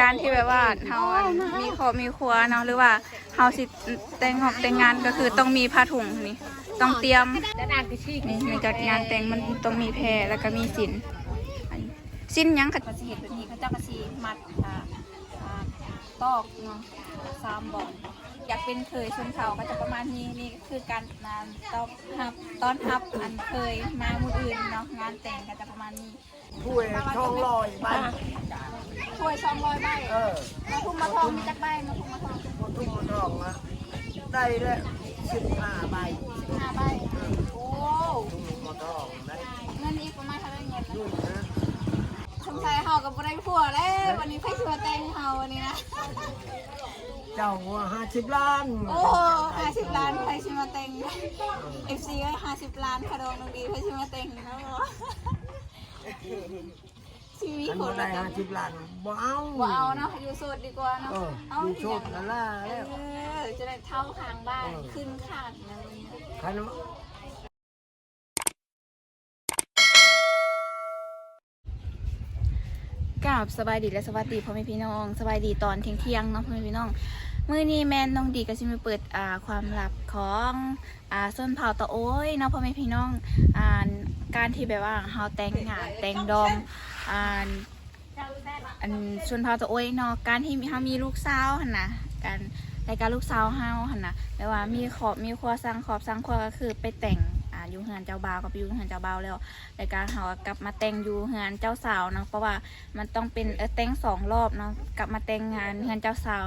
ການທີ່ແບບວ່າເຮົາ ອັນ ມີຄອບມີຄົວເນາະ ຫຼືວ່າເຮົາຊິແຕ່ງຮອບແຕ່ງງານ ກໍຄືຕ້ອງມີຜ້າຖົງນີ້ ຕ້ອງຕຽມ. ນີ້ ໃນຈັດງານແຕ່ງມັນຕ້ອງມີແພ ແລ້ວກໍມີສິນ. ອັນ ສິນຫຍັງ? ເຂົາຊິເຮັດແບບນີ້ ເຂົາເຈົ້າກໍຊິມັດ ອ່າ ອ່າ ຕອກເນາະ ສາມບ່ອນ. ຢາກເປັນເຂີຍຊົນເຜົ່າກໍຈະປະມານນີ້. ນີ້ຄືການ ອ່າ ຕ້ອນຮັບ ຕ້ອນຮັບອັນເຂີຍມາມື້ອື່ນເນາະ. ງານແຕ່ງກໍຈະປະມານນີ້. ຖ້ວຍສອງຮ້ອຍໃບ. ຖ້ວຍສອງຮ້ອຍໃບ. ເອີ ໝາກທຸ່ມໝາກທອງມີຈັກໃບ? ໝາກທຸ່ມໝາກທອງ ໝາກທຸ່ມໝາກທອງນະ ໄດ້ແລ້ວສິບຫ້າໃບ. ສິບຫ້າໃບ. ເອີ ໂອ້ ໝາກທຸ່ມໝາກທອງໄດ້. ເງິນອີກປະມານເທົ່າໃດ? ເງິນນະ ເງິນນະ ສົງໄສເຮົາກໍບໍ່ໄດ້ຜົວແລ້ວ ບັດນີ້ໃຜຊິມາແຕ່ງເຮົານີ້ນະ? ເຈົ້າວ່າຫ້າສິບລ້ານ. ໂອ້ ຫ້າສິບລ້ານ ໃຜຊິມາແຕ່ງ? ເອັຟຊີ ເອີຍ ຫ້າສິບລ້ານ ຄ່າດອງນ້ອງດີ ໃຜຊິມາແຕ່ງເນາະ? ຊິມີຄົນມາແຕ່ງ. ຄັນບໍ່ໄດ້ຫ້າສິບລ້ານ ບໍ່ເອົາ ບໍ່ເອົາເນາະ ຢູ່ໂສດດີກວ່າເນາະ. ເອີ ເອົາ ຢູ່ໂສດລະລາແລ້ວ. ເອີ ຈະໄດ້ເຖົ້າຂ້າງບ້ານ. ເອີ ຂຶ້ນຄາດແລ້ວ. ຄັນ ກາບສະບາຍດີ ແລະ ສະຫວັດດີພໍ່ແມ່ພີ່ນ້ອງ. ສະບາຍດີຕອນທ່ຽງໆເນາະພໍ່ແມ່ພີ່ນ້ອງ. ມື້ນີ້ແມ່ນນ້ອງດີກໍຊິມາເປີດ ອ່າ ຄວາມລັບຂອງ ອ່າ ຊົນເຜົ່າຕະໂອ້ຍເນາະພໍ່ແມ່ພີ່ນ້ອງ. ອ່າ ການທີ່ແບບວ່າເຮົາແຕ່ງງານແຕ່ງດອງ ອ່າ ອັນ ຊົນເຜົ່າຕະໂອ້ຍເນາະ ການທີ່ເຮົາມີລູກສາວຫັ້ນນະ ການ ແລະກະລູກສາວເຮົາຫັ້ນນະ ແບບວ່າມີຄອບມີຄົວ ສ້າງຄອບສ້າງຄົວ ກໍຄືໄປແຕ່ງ ອ່າ ຢູ່ເຮືອນເຈົ້າບ່າວ ກໍໄປຢູ່ເຮືອນເຈົ້າບ່າວແລ້ວ ແລະກະເຮົາກໍກັບມາແຕ່ງຢູ່ເຮືອນເຈົ້າສາວເນາະ ເພາະວ່າມັນຕ້ອງເປັນ ເອີ ແຕ່ງສອງຮອບເນາະ ກັບມາແຕ່ງງານເຮືອນເຈົ້າສາວ.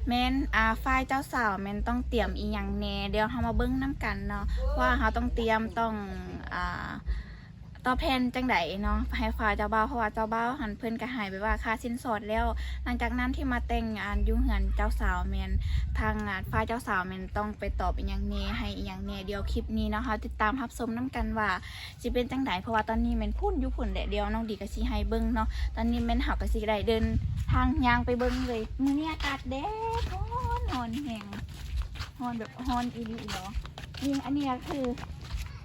ແມ່ນ ອ່າ ຝ່າຍເຈົ້າສາວແມ່ນຕ້ອງຕຽມອີ່ຫຍັງແດ່ ດຽວເຮົາມາເບິ່ງນຳກັນເນາະ ວ່າເຮົາຕ້ອງຕຽມ ຕ້ອງ ອ່າ ຕອບແທນຈັ່ງໃດເນາະ ໃຫ້ຝ່າຍເຈົ້າບ່າວ ເພາະວ່າເຈົ້າບ່າວຫັ້ນເພິ່ນກໍໃຫ້ແບບວ່າຄ່າສິນສອດແລ້ວ. ຫຼັງຈາກນັ້ນທີ່ມາແຕ່ງງານຢູ່ເຮືອນເຈົ້າສາວ ແມ່ນທາງ ອ່າ ຝ່າຍເຈົ້າສາວແມ່ນຕ້ອງໄປຕອບອີ່ຫຍັງແດ່ ໃຫ້ອີ່ຫຍັງແດ່. ດຽວຄລິບນີ້ເນາະ ເຮົາຕິດຕາມຮັບຊົມນຳກັນວ່າຊິເປັນຈັ່ງໃດ ເພາະວ່າຕອນນີ້ແມ່ນພຸ້ນ ຢູ່ພຸ້ນແຫຼະ. ດຽວນ້ອງດີກໍຊິໃຫ້ເບິ່ງເນາະ ຕອນນີ້ແມ່ນເຮົາກໍຊິໄດ້ເດີນທາງຍ່າງໄປເບິ່ງເລີຍ. ມື້ນີ້ອາກາດແດດ ຮ້ອນ ຮ້ອນແຮງ ຮ້ອນແບບ ຮ້ອນອີ່ຫຼີເນາະ. ນີ້ ອັນນີ້ກໍຄື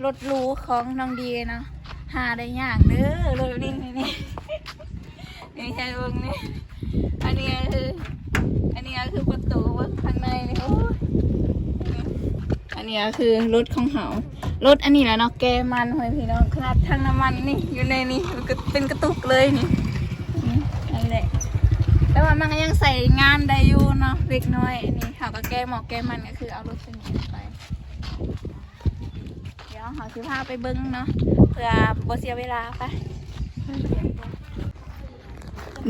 ລົດຫຼູຂອງນ້ອງດີເນາະ ຫາໄດ້ຍາກເດີ ລົດນີ້ ນີ້ ນີ້ ໃຫ້ເບິ່ງນີ້. ອັນນີ້ກໍຄື ອັນນີ້ກໍຄືປະຕູເບິ່ງຂ້າງໃນນີ້ ໂອ້ຍ. ອັນນີ້ກໍຄືລົດຂອງເຮົາ ລົດອັນນີ້ແຫຼະເນາະ ແກມັນ ໂອ້ຍ ພີ່ນ້ອງ ຂະໜາດຖັງນ້ຳມັນນີ້ຢູ່ໃນນີ້ ມັນກໍເປັນກະຕຸກເລີຍນີ້ ນີ້ ອັນນີ້ແຫຼະ. ແຕ່ວ່າມັນກໍຍັງໃຊ້ງານໄດ້ຢູ່ເນາະ ເລັກນ້ອຍ. ນີ້ເຮົາກໍແກໝອກແກມັນ ກໍຄືເອົາລົດ ໄປ ດຽວເຮົາຊິພາໄປເບິ່ງເນາະ ເພື່ອບໍ່ເສຍເວລາ. ໄປ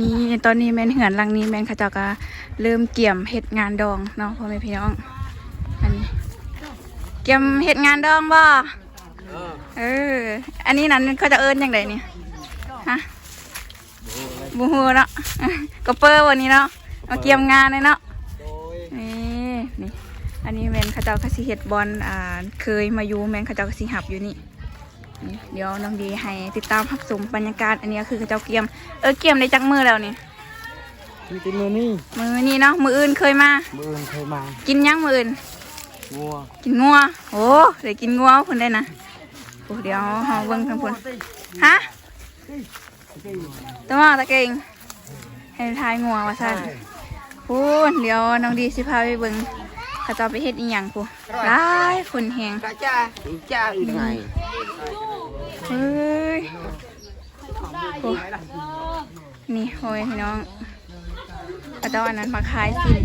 ນີ້ ຕອນນີ້ແມ່ນເຮືອນຫຼັງນີ້ແມ່ນເຂົາເຈົ້າກໍເລີ່ມກຽມເຮັດງານດອງເນາະ ພໍ່ແມ່ພີ່ນ້ອງ. ອັນນີ້ກຽມເຮັດງານດອງບໍ່? ເອີ ເອີ ອັນນີ້ນັ້ນເຂົາເຈົ້າເອີ້ນຈັ່ງໃດນີ້? ຮະ? ບໍ່ຮູ້ເນາະ ກະເປີບໍ່ນີ້ເນາະ ມາກຽມງານເລີຍເນາະ. ໂດຍ ນີ້ ນີ້ ອັນນີ້ແມ່ນເຂົາເຈົ້າກໍຊິເຮັດບ່ອນ ອ່າ ເຄີຍມາຢູ່ ແມ່ນເຂົາເຈົ້າກໍຊິຮັບຢູ່ນີ້. ນີ້ ດຽວນ້ອງດີໃຫ້ຕິດຕາມຮັບຊົມບັນຍາກາດ. ອັນນີ້ກໍຄືເຂົາເຈົ້າກຽມ ເອີ ກຽມໄດ້ຈັກມື້ແລ້ວນີ້? ມີແຕ່ມື້ນີ້ ມື້ນີ້ເນາະ ມື້ອື່ນເຄີຍມາ ມື້ອື່ນເຄີຍມາ. ກິນຫຍັງມື້ອື່ນ? ງົວ ກິນງົວ. ໂອ້ ໄດ້ກິນງົວພຸ້ນໄດ໋ນະ. ໂອ້ ດຽວເຮົາເບິ່ງທາງພຸ້ນ ຮະ? ຕະໝໍຕະເກັງ ໃຫ້ຖ່າຍງົວວ່າຊັ້ນ. ພຸ້ນ ດຽວນ້ອງດີຊິພາໄປເບິ່ງ ເຂົາເຈົ້າໄປເຮັດອີ່ຫຍັງພຸ້ນ ຫຼາຍຄົນແຮງ. ເອີຍ ນີ້ ໂອ້ຍ ພີ່ນ້ອງ ເຂົາເຈົ້າອັນນັ້ນມາຂາຍສິນ.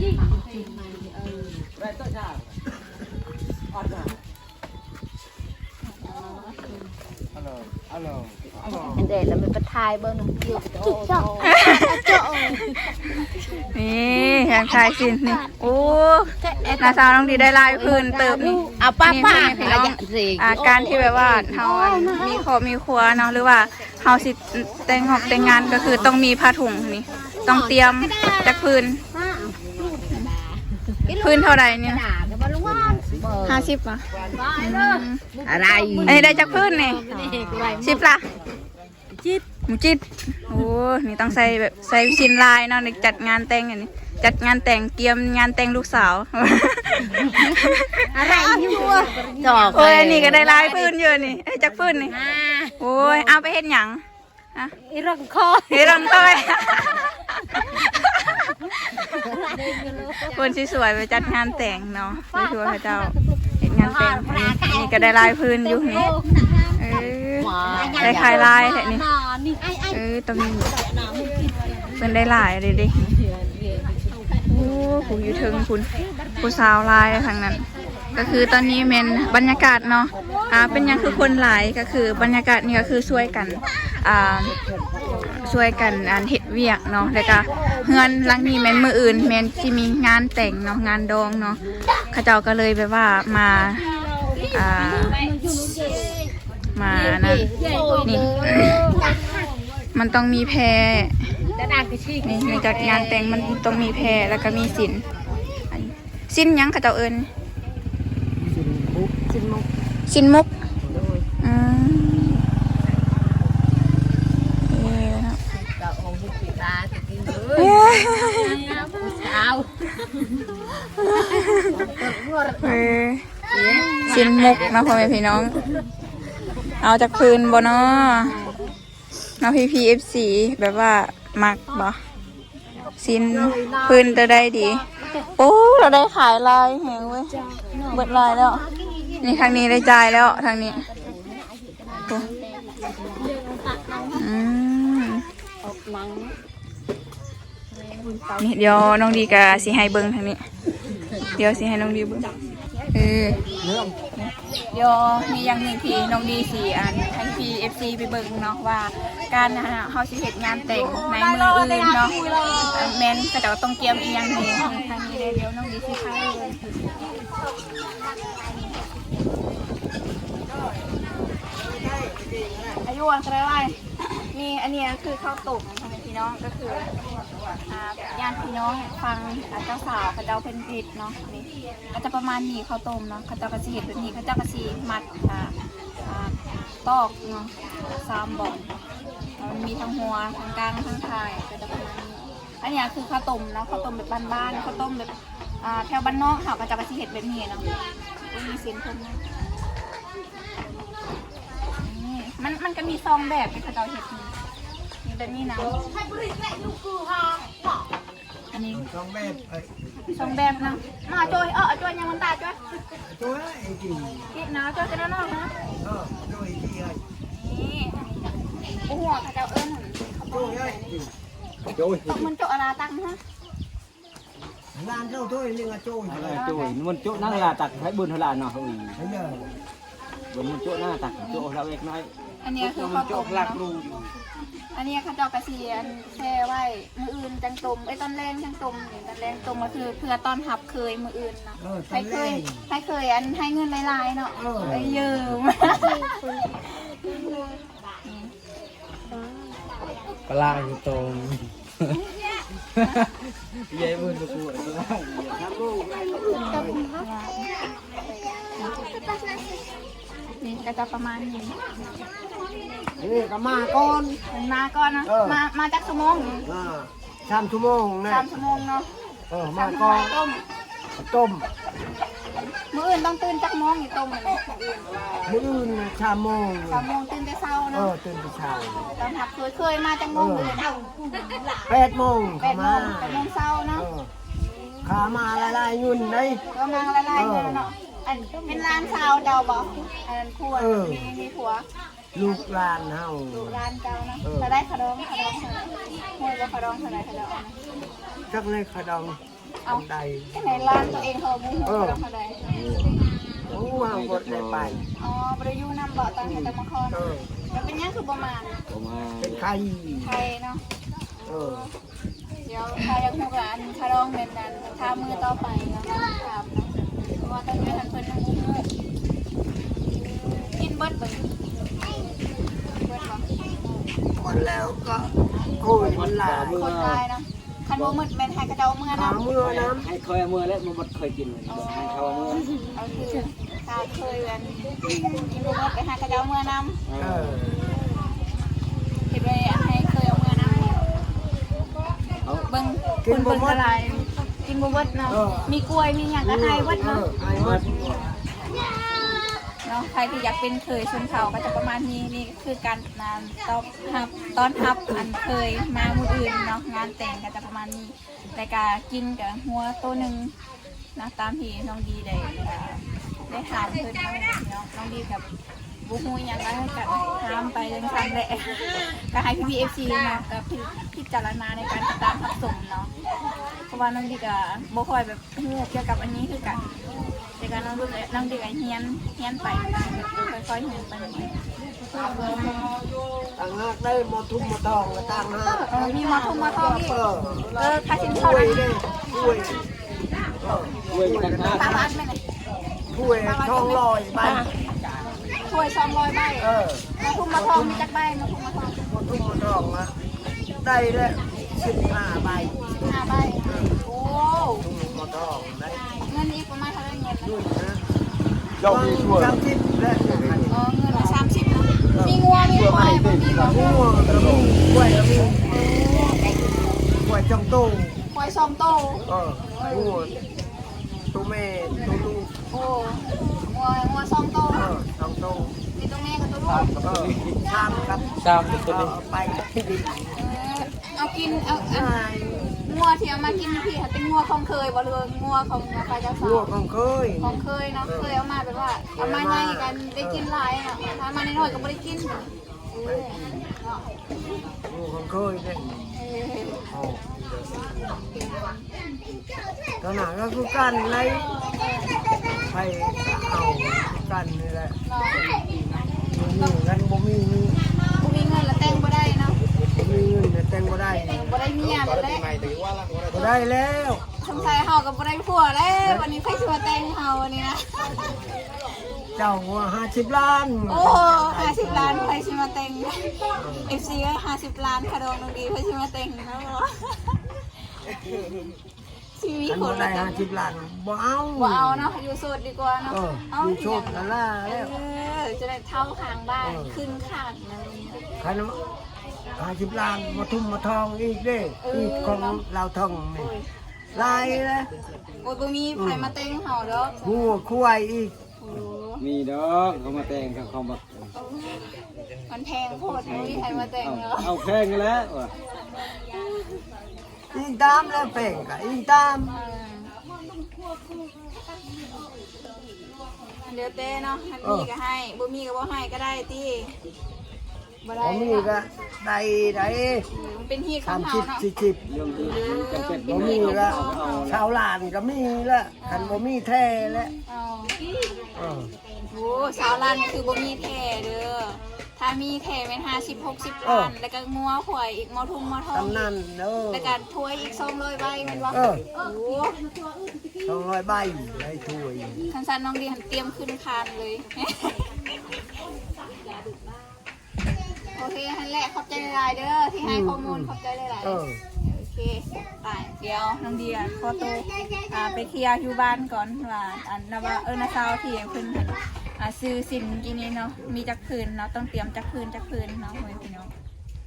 ອັນໃດລະມັນໄປຖ່າຍເບິ່ງ ນີ້ ແຮງຂາຍສິນນີ້. ໂອ້ ນ້າສາວນ້ອງດີໄດ້ຫຼາຍພື້ນເຕີບນີ້. ເອົາປະ ນີ້ ພີ່ນ້ອງ ອ່າ ການທີ່ແບບວ່າເຮົາ ອັນ ມີຄອບມີຄົວເນາະ ຫຼືວ່າເຮົາຊິແຕ່ງຮອບແຕ່ງງານ ກໍຄືຕ້ອງມີຜ້າຖົງນີ້ ຕ້ອງຕຽມ. ຈັກພື້ນ? ພື້ນເທົ່າໃດນີ້? ຫ້າສິບຫວາ? ອືມ ອະໄລ ອັນນີ້ໄດ້ຈັກພື້ນນີ້? ສິບລະ? ສິບ ສິບ. ໂອ້ ນີ້ຕ້ອງໃສ່ແບບ ໃສ່ສິ້ນລາຍເນາະ ໃນຈັດງານແຕ່ງ. ອັນນີ້ຈັດງານແຕ່ງ ກຽມງານແຕ່ງລູກສາວ. ອະໄລຢູ່ ໂອ້ຍ ອັນນີ້ກໍໄດ້ຫຼາຍພື້ນຢູ່ນີ້. ເອີ ຈັກພື້ນນີ້? ໂອ້ຍ ເອົາໄປເຮັດຫຍັງ? ຮະ? ອີ່ຣອງຄອຍ ອີ່ຣອງຄອຍ. ຄົນຊິສວຍໄປຈັດງານແຕ່ງເນາະ ຄືວ່າເຂົາເຈົ້າເຮັດງານແຕ່ງ. ອັນນີ້ ອັນນີ້ກໍໄດ້ຫຼາຍພື້ນຢູ່ນີ້ ເອີ ໄດ້ຂາຍຫຼາຍແທ້ນີ້ ເອີ ຕ້ອງມີ ເພິ່ນໄດ້ຫຼາຍເດ້ ເດ້. ໂອ້ ຜູ້ຢູ່ເທິງພຸ້ນ ຜູ້ສາວຫຼາຍທັງນັ້ນ. ກໍຄືຕອນນີ້ແມ່ນບັນຍາກາດເນາະ ອ່າ ເປັນຫຍັງຄືຄົນຫຼາຍ ກໍຄືບັນຍາກາດນີ້ກໍຄືຊ່ວຍກັນ ອ່າ ຊ່ວຍກັນ ອັນ ເຮັດວຽກເນາະ. ແລ້ວກໍເຮືອນຫຼັງນີ້ແມ່ນມື້ອື່ນແມ່ນຊິມີງານແຕ່ງເນາະ ງານດອງເນາະ ເຂົາເຈົ້າກໍເລີຍແບບວ່າມາ ອ່າ ມານັ້ນ ນີ້ ມັນຕ້ອງມີແພ ນີ້ ໃນຈັດງານແຕ່ງມັນຕ້ອງມີແພ ແລ້ວກໍມີສິນ ສິນຫຍັງເຂົາເຈົ້າເອີ້ນ? ສິນມຸກ ສິນມຸກ ສິນມຸກ ໂດຍ ອືມ ເອີ ເນາະ ເອີ ເອີ ສິນມຸກເນາະ ພໍ່ແມ່ພີ່ນ້ອງ ເອົາຈັກພື້ນບໍ່ເນາະ ເນາະ ພີ່ໆ ເອັຟຊີ ແບບວ່າມັກບໍ່? ຊິນ ພື້ນຕົວໃດດີ? ໂອ້ ລາວໄດ້ຂາຍຫຼາຍແຮງເວີຍ ເບິດຫຼາຍແລ້ວ ນີ້ ທາງນີ້ໄດ້ຈ່າຍແລ້ວ ທາງນີ້ ໂອ້ ອືມ ນີ້ ດຽວນ້ອງດີກໍຊິໃຫ້ເບິ່ງທາງນີ້ ດຽວຊິໃຫ້ນ້ອງດີເບິ່ງ ເອີ ດຽວມີຢ່າງໜຶ່ງທີ່ນ້ອງດີຊິ ອັນ ໃຫ້ພີ່ເອັຟຊີໄປເບິ່ງເນາະ ວ່າການ ອ່າ ເຮົາຊິເຮັດງານແຕ່ງໃນມື້ອື່ນເນາະ ແມ່ນເຂົາເຈົ້າຕ້ອງກຽມອີ່ຫຍັງແດ່ ທາງນີ້ເດ້ ດຽວນ້ອງດີຊິພາໄປເບິ່ງ ອາຍຸອັນຕະລາຍ ນີ້ ອັນນີ້ຄືເຂົ້າຕົ້ມ ພໍ່ແມ່ພີ່ນ້ອງ ກໍຄື ອ່າ ຍາດພີ່ນ້ອງຝັ່ງ ອ່າ ເຈົ້າສາວເຂົາເຈົ້າເພິ່ນເຮັດເນາະ ນີ້ ກໍຈະປະມານນີ້ ເຂົ້າຕົ້ມເນາະ ເຂົາເຈົ້າກໍຊິເຮັດແບບນີ້ ເຂົາເຈົ້າກໍຊິມັດ ອ່າ ອ່າ ຕອກເນາະ ສາມບ່ອນ ມັນມີທັງຫົວ ທັງກາງ ທັງທ້າຍ ກໍຈະປະມານນີ້ ອັນນີ້ຄືເຂົ້າຕົ້ມເນາະ ເຂົ້າຕົ້ມແບບບ້ານໆ ເຂົ້າຕົ້ມແບບ ອ່າ ແຖວບ້ານນອກເຮົາ ເຂົາເຈົ້າກໍຊິເຮັດແບບນີ້ເນາະ ມີເສັ້ນຜົມເນາະ ນີ້ ມັນ ມັນກໍມີສອງແບບທີ່ເຂົາເຈົ້າເຮັດນີ້ ມີແບບນີ້ນະ ອັນນີ້ສອງແບບ ເອີຍ ສອງແບບນະ ມາໂຈ້ຍ ເອີ ໂຈ້ຍຫຍັງມັນຕາໂຈ້ຍ ໂຈ້ຍ ເອີຍ ກິນ ກິນນະ ໂຈ້ຍກັນນອກນະ ເອີ ໂຈ້ຍ ເອີຍ ນີ້ ບໍ່ຮູ້ວ່າເຂົາເຈົ້າເອີ້ນ ໂຈ້ຍ ເອີຍ ກິນ ໂຈ້ຍ ມັນໂຈະອາລາຕັງຮະ ຫຼານເຈົ້າໂຈ້ຍ ນີ້ວ່າໂຈ້ຍ ໂຈ້ຍ ມັນໂຈະນັກລາຕັກໃຫ້ເບິ່ງເທົ່າລະເນາະ ໂອ້ຍ ເບິ່ງມັນໂຈະໜ້າຕັກ ໂຈະລະເລັກນ້ອຍ ອັນນີ້ຄືເຂົ້າຕົ້ມເນາະ ອັນນີ້ເຂົາເຈົ້າກະຊິ ອັນ ແຊ່ໄວ້ ມື້ອື່ນຈັ່ງຕົ້ມ ເອີຍ ຕອນແລງຈັ່ງຕົ້ມ ຕອນແລງຕົ້ມກໍຄືເພື່ອຕ້ອນຮັບເຂີຍມື້ອື່ນເນາະ ເອີ ໃຫ້ເຂີຍ ໃຫ້ເຂີຍ ອັນ ໃຫ້ເງິນຫຼາຍໆເນາະ ເອີ ເອີຍ ຢືມ ປາຫຼ້າຢູ່ໂຕ ໃຫຍ່ເບິ່ງຕະກູ ປາຫຼ້າ ນີ້ກໍຈະປະມານນີ້ ນີ້ກໍມາກ່ອນ ມາກ່ອນນະ ເອີ ມາ ມາຈັກຊົ່ວໂມງນີ້? ອ່າ ສາມຊົ່ວໂມງນະ ສາມຊົ່ວໂມງເນາະ ເອີ ມາກ່ອນ ຕົ້ມ ຕົ້ມ ມື້ອື່ນຕ້ອງຕື່ນຈັກໂມງນີ້ຕົ້ມມື້ອື່ນ? ມື້ອື່ນສາມໂມງ ສາມໂມງຕື່ນແຕ່ເຊົ້າເນາະ ເອີ ຕື່ນແຕ່ເຊົ້າ ຕ້ອງຮັບເຂີຍ ເຂີຍມາຈັກໂມງມື້ອື່ນ? ແປດໂມງ ແປດໂມງ ເຂົ້າມາ ແປດໂມງເຊົ້າເນາະ ເອີ ຂ້າມາຫຼາຍໆເງິນເດ້ ກໍມາຫຼາຍໆເງິນເນາະ ເອີ ອັນເປັນຫຼານສາວເຈົ້າບໍ່? ອັນນັ້ນຜົວ ເອີ ມີ ມີຜົວ ລູກຫຼານເຮົາ ລູກຫຼານເຈົ້າເນາະ ເອີ ເທົ່າໃດຄ່າດອງ? ຄ່າດອງເທົ່າໃດ? ຮູ້ບໍ່ຄ່າດອງເທົ່າໃດ? ຄ່າດອງ ຈັກແລ້ວຄ່າດອງ ເອົ້າ ອັນໃດ ຈັ່ງໃດຫຼານຕົວເອງເຂົາບໍ່ຮູ້ ເອີ ຄ່າດອງເທົ່າໃດ? ບໍ່ຮູ້ ເຮົາບໍ່ໄດ້ໄປ ອໍ ບໍ່ໄດ້ຢູ່ນຳບໍ່ຕອນເຂົາເຈົ້າມາຂໍນະ? ເອີ ແລ້ວເປັນຫຍັງຄືບໍ່ມາ? ບໍ່ມາ ເປັນໄຂ້ ໄຂ້ເນາະ ເອີ ດຽວຖ້າຢາກຮູ້ກໍອັນຄ່າດອງແມ່ນອັນຖ້າມື້ຕໍ່ໄປເນາະ ຖາມເນາະ ເພາະວ່າຕອນນີ້ຫັ້ນເພິ່ນຍັງບໍ່ຮູ້ ກິນເບິດບໍ່? ເບິດບໍ່? ໝົດແລ້ວກໍ ໂອ້ຍ ມັນຫຼາຍ ຄົນຫຼາຍເນາະ ຄັນບໍ່ໝົດແມ່ນໃຫ້ເຂົາເຈົ້າເມືອນຳ ເມືອນຳ ໃຫ້ຂ້ອຍເອົາເມືອແລ້ວ ບໍ່ໝົດຂ້ອຍກິນ ໃຫ້ເຂົາເອົາເມືອ ໂອເຄ ຖ້າເຄີຍອັນ ກິນບໍ່ໝົດໄປໃຫ້ເຂົາເຈົ້າເມືອນຳ ເອີ ເຮັດໄວ້ອັນໃຫ້ເຄີຍເອົາເມືອນຳ ເບິ່ງ ກິນບໍ່ໝົດ ຄົນເບິ່ງກໍຫຼາຍ ກິນບໍ່ໝົດເນາະ ເອີ ມີກ້ວຍ ມີຫຍັງກໍໃຫ້ເບິດເນາະ ເອີ ໃຫ້ເບິດ ເນ ເນາະ ໃຜທີ່ຢາກເປັນເຂີຍຊົນເຜົ່າກໍຈະປະມານນີ້. ນີ້ກໍຄືການ ອ່າ ຕ້ອນຮັບ ຕ້ອນຮັບອັນເຂີຍມາມື້ອື່ນເນາະ ງານແຕ່ງກໍຈະປະມານນີ້. ແລ້ວກະກິນກັບງົວໂຕໜຶ່ງນະ ຕາມທີ່ນ້ອງດີໄດ້ ໄດ້ຖາມເພິ່ນເນາະ. ນ້ອງດີກໍບໍ່ຮູ້ຫຍັງຫຼາຍ ກໍຖາມໄປຈັ່ງຊັ້ນແຫຼະ. ກໍໃຫ້ພີ່ໆ ເອັຟຊີ ເນາະ ກໍພິ ພິຈາລະນາໃນການຕິດຕາມຮັບຊົມເນາະ ເພາະວ່ານ້ອງດີກໍບໍ່ຄ່ອຍແບບຮູ້ກ່ຽວກັບອັນນີ້ຄືກັນ. ແຕ່ກໍນ້ອງ ນ້ອງດີກໍຮຽນ ຮຽນໄປ ຄ່ອຍໆ ຮຽນໄປ. ຕ່າງຫາກໄດ້ໝໍທຸ່ມໝໍທອງກໍຕ່າງຫາກ. ເອີ ມີໝໍທຸ່ມໝໍທອງອີກ. ເອີ ເອີ ຄ່າສິນເທົ່ານັ້ນ. ຖ້ວຍ ຖ້ວຍ ຖ້ວຍ ສອງຮ້ອຍໃບ. ຖ້ວຍສອງຮ້ອຍໃບ. ເອີ ໝໍທຸ່ມໝໍທອງມີຈັກໃບ? ໝໍທຸ່ມໝໍທອງ ໝໍທຸ່ມໝໍທອງ ໄດ້ແລ້ວສິບຫ້າໃບ. ສິບຫ້າໃບ. ໂອ້ ໝໍທຸ່ມໝໍທອງໄດ້. ເງິນອີກປະມານເທົ່າໃດເງິນ? ເງິນນະ ເຈົ້າມີຖ້ວຍ ສາມສິບແລ້ວ. ອໍ ເງິນສາມສິບເນາະ. ເອີ ມີງົວມີຄວາຍບໍ່? ມີງົວກໍມີ ຄວາຍກໍມີ. ຄວາຍສອງໂຕ. ຄວາຍສອງໂຕ. ເອີ ງົວ ໂຕແມ່ໂຕລູກ. ໂອ້ ງົວ ງົວສອງໂຕ. ເອີ ສອງໂຕ. ມີໂຕແມ່ກັບໂຕລູກ. ເອີ ສາມກັບ ສາມກັບໂຕລູກ. ເອີ ໄປ ເອີ ເອົາກິນ ເອົາ ອັນ ງົວທີ່ເອົາມາກິນຢູ່ພີ້ຫັ້ນ ເປັນງົວຂອງເຂີຍບໍ່ ຫຼືວ່າງົວຂອງຝ່າຍເຈົ້າສາວ? ງົວຂອງເຂີຍ. ຂອງເຂີຍເນາະ. ເອີ ເຂີຍເອົາມາແບບວ່າ ເອົາມາໃຫຍ່ກັນໄດ້ກິນຫຼາຍເນາະ ຖ້າມານ້ອຍໆກໍບໍ່ໄດ້ກິນ. ເອີ ເນາະ ງົວຂອງເຂີຍເດ້. ເອີ ໂອ້ ຕອນນັ້ນກໍຄືກັນໄດ໋ ໃຜກໍເອົາຄືກັນນີ້ແຫຼະ. ເນາະ ບໍ່ມີເງິນ ບໍ່ມີເງິນ ບໍ່ມີເງິນລະແຕ່ງບໍ່ໄດ້ເນາະ. ບໍ່ມີເງິນລະແຕ່ງບໍ່ໄດ້ ບໍ່ໄດ້ເມຍລະແຫຼະ. ບໍ່ໄດ້ແລ້ວ ສົງໄສເຮົາກໍບໍ່ໄດ້ຜົວແລ້ວ ບັດນີ້ໃຜຊິມາແຕ່ງເຮົານີ້ນະ. ເຈົ້າຫົວຫ້າສິບລ້ານ. ໂອ້ ຫ້າສິບລ້ານ ໃຜຊິມາແຕ່ງ? ເອັຟຊີ ເອີຍ ຫ້າສິບລ້ານຄ່າດອງນ້ອງດີ ໃຜຊິມາແຕ່ງນະ? ຊີວິດຄົນລະ ຫ້າສິບລ້ານ ບໍ່ເອົາ ບໍ່ເອົາເນາະ ຢູ່ໂສດດີກວ່າເນາະ. ເອີ ເອົາ ຢູ່ໂສດລະລາແລ້ວ. ເອີ ຈະໄດ້ເຖົ້າຂ້າງບ້ານ ເອີ ຂຶ້ນຂ້າງ. ຄັນຫ້າສິບລ້ານ ໝໍທຸ່ມໝໍທອງອີກເດ້. ເອີ ອີກຂອງລາວເທິງນີ້ ໂອ້ຍ ຫຼາຍເດ້. ໂອ້ຍ ບໍ່ມີໃຜມາແຕ່ງເຮົາດອກ ງົວຄວາຍອີກ. ໂອ້ ມີດອກ ເຂົາມາແຕ່ງ ເຂົາ ເຂົາມັກ. ໂອ້ ມັນແພງໂພດ ບໍ່ມີໃຜມາແຕ່ງດອກ. ເອົາ ເອົາແພງແລ້ວວ່າ ອີງຕາມແລ້ວ ແພງກໍອີງຕາມ. ເອີ ແລ້ວແຕ່ເນາະ ຄັນມີກໍໃຫ້ ເອີ ບໍ່ມີກໍບໍ່ໃຫ້ກໍໄດ້ຕິ. ບໍ່ໄດ້ ບໍ່ມີກໍໄດ້ໄດ໋ ເອີ ມັນເປັນຮີດຂອງເຮົາເນາະ ສາມສິບ ສີ່ສິບ. ເອີ ບໍ່ມີກໍຊາວລ້ານກໍມີລະ ເອີ ຄັນບໍ່ມີແທ້ແຫຼະ. ເອີ ເອີ ໂອ້ ຊາວລ້ານຄືບໍ່ມີແທ້ເດີ ຖ້າມີແທ້ແມ່ນຫ້າສິບ ຫົກສິບ ເອີ ລ້ານ ແລ້ວກໍງົວຄວາຍອີກ ໝໍທຸ່ມໝໍທອງ ສ່ຳນັ້ນເດີ ແລ້ວກໍຖ້ວຍອີກສອງຮ້ອຍໃບແມ່ນບໍ່? ເອີ ໂອ້ ສອງຮ້ອຍໃບໄດ້ຖ້ວຍ. ຄັນຊັ້ນນ້ອງດີຫັ້ນຕຽມຂຶ້ນຄານເລີຍ. ໂອເຄ ຫັ້ນແຫຼະ ຂອບໃຈຫຼາຍໆເດີທີ່ໃຫ້ ອືມ ຂໍ້ມູນ ອືມ ຂອບໃຈຫຼາຍໆ. ເອີ ໂອເຄ ໄປ ດຽວນ້ອງເດຍຂໍໂຕ ອ່າ ໄປເຄຍຢູ່ບ້ານກ່ອນວ່າ ອັນ ນະວ່າ ເອີ ນະຊາວທີ່ເພິ່ນ ອ່າ ຊື້ສິ້ນກີ້ນີ້ເນາະ ມີຈັກຜືນເນາະ ຕ້ອງຕຽມຈັກຜືນ ຈັກຜືນເນາະ ໂອ້ຍ ພີ່ນ້ອງ.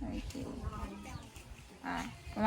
ໂອເຄ ອ່າ ປະມານ